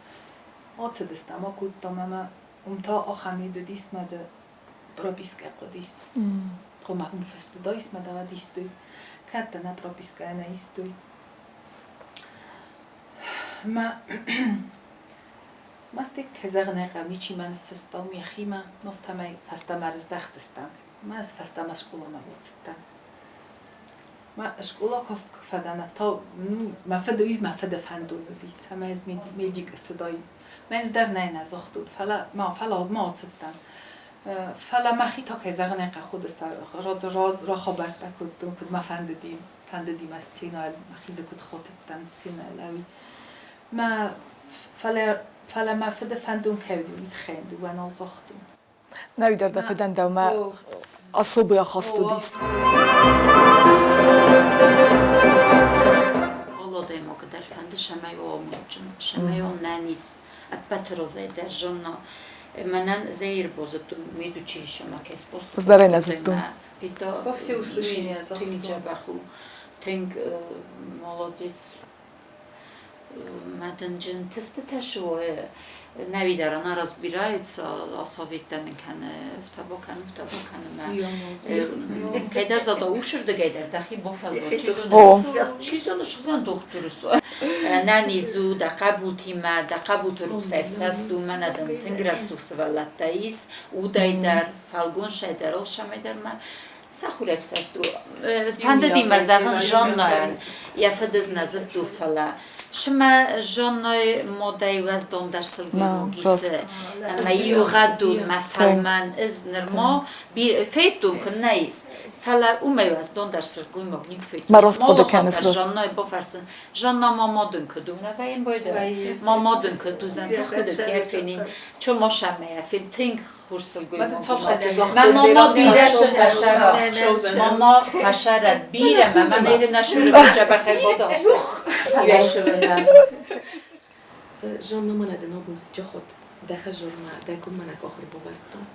Ацыдыстӕм, акодта мӕ мӕ уым та ахӕм ид уыдис, мӕ дзы пропискӕ хъуыдис. Хъуамӕ уым фыст уыдаис, мӕ дӕ истой. Кӕд дӕ нӕ пропискӕ нӕ истой. Мӕ мастӕй кӕй зӕгъын ӕй хъӕуы, ничи мӕ ныффыста уым йӕхимӕ, афтӕмӕй фӕстӕмӕ рыздӕхтыстӕм. Мӕ ӕз фӕстӕмӕ скъоламӕ бацыдтӕн. Мӕ скъола каст куы фӕдӕн, та мӕ фыд уый мӕ фыды фӕндон уыди, цӕмӕй ӕз медик суыдаин. Мӕ ӕз дӕр нӕ нӕ загътон, фӕлӕ ма фӕлӕ ма ацыдтӕн. Фӕлӕ мӕхи та кӕй зӕгъын ӕй хъӕуы, рахабӕрттӕ кодтон, куыд мӕ фӕндыди. Фӕндыди мӕ сценӕйыл, мӕхи дзы куыд хотыдтӕн сценӕйыл, ӕви. Мӕ Фӕлӕ, фӕлӕ мӕ фыды фӕндон кӕй уыди, уый тыххӕй йын дыууӕ нал загътон. Нӕ дӕр дӕ фыдӕн дӕумӕ особый ахаст уыдис. Алы адӕймагы дӕр фӕнды, цӕмӕй уа амондджын, цӕмӕй уа нӕниз, ӕппӕты разӕй дӕр Жанна. Мӕнӕн Заир базыдтон медучилищемӕ кӕй спост Хуыздӕрӕй нӕ зыдтон. Во всеуслышание Тынг дзӕбӕх у, тынг молодец. Мӕ дынджын тыстытӕ суы, нӕуи дӕр она разбирается, асоветтӕ нын кӕны, афтӕ бакӕн, афтӕ бакӕн ӕмӕ кӕйдӕр зада усырдыгӕй дӕр дӕхи бафӕлвар. Чи зоны, суыдзӕн дохтыр. Нӕниз у дӕ хъӕбултимӕ, дӕ хъӕбулты рухс ӕфсӕст у, мӕнӕ дын тынг рӕсугъд сывӕллӕттӕ ис, удӕй дӕр, фӕлгонцӕй дӕр, алцӕмӕй дӕр ма сахуырӕфсӕст у. Фӕндыди мӕ зӕгъын Жаннӕйӕн, йӕ фыд ыз нӕ зыдту, фӕлӕ Шымӕ Жаннӕйы модӕй уӕздондӕр сылгоймаг исы, ӕмӕ иугъӕдон мӕ фӕлмӕн ыз нырма федтон куыннӕ ис, фӕлӕ уымӕй уӕздондӕр сылгоймаг никуы федтон. Мӕ раст хъуыды кӕныс, раст. Жаннӕйы бафӕрсын, Жанна, ма ма дын куыд у? Нӕ вӕййын байдӕ. Ма ма дын куыд уыдзӕн, тӕхуды кӕй фенин, чо ма сӕмӕ фен, тынг хорз сылгоймаг. Мӕ мама бирӕ фӕсарӕд. Мама фӕсарӕд бирӕ, мӕ мӕнӕ нӕ шуры бада. Жанна мӕнӕ дын абон фджахот дӕ хӕзормӕ дӕ куы мӕнӕ къохыр бавӕрдтон.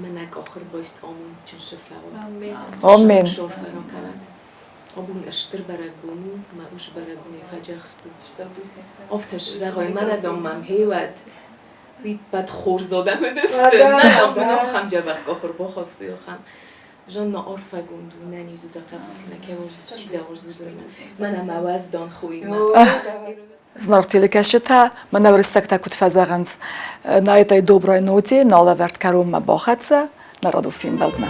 Мӕнӕ къохыр байст амондджын сыфӕуа. Амен. Шофӕро кӕнӕд. Абон стыр бӕрӕгбон у, мӕ ус бӕрӕгбонӕй фӕджӕхст у. Афтӕ зӕгъай, мӕнӕ дам мӕм хеуӕд. Уый ппӕт хорз адӕм уыдысты. Нӕ, ахӕм дзӕбӕх къохыр бахастой, ахӕм. Жанна арфӕгонд у, нӕниз у дӕ хъӕбулмӕ, кӕй уарзыс, чи дӕ уарзы, уыдонмӕ. Мӕнӕ мӕ уӕздан хоимӕ. Зынаргъ телекӕсджытӕ, мӕнӕ уырыссӕгтӕ куыд фӕзӕгъынц, на этой доброй ноте налӕвӕрд кӕронмӕ бахӕццӕ, нӕ радон фембӕлдмӕ.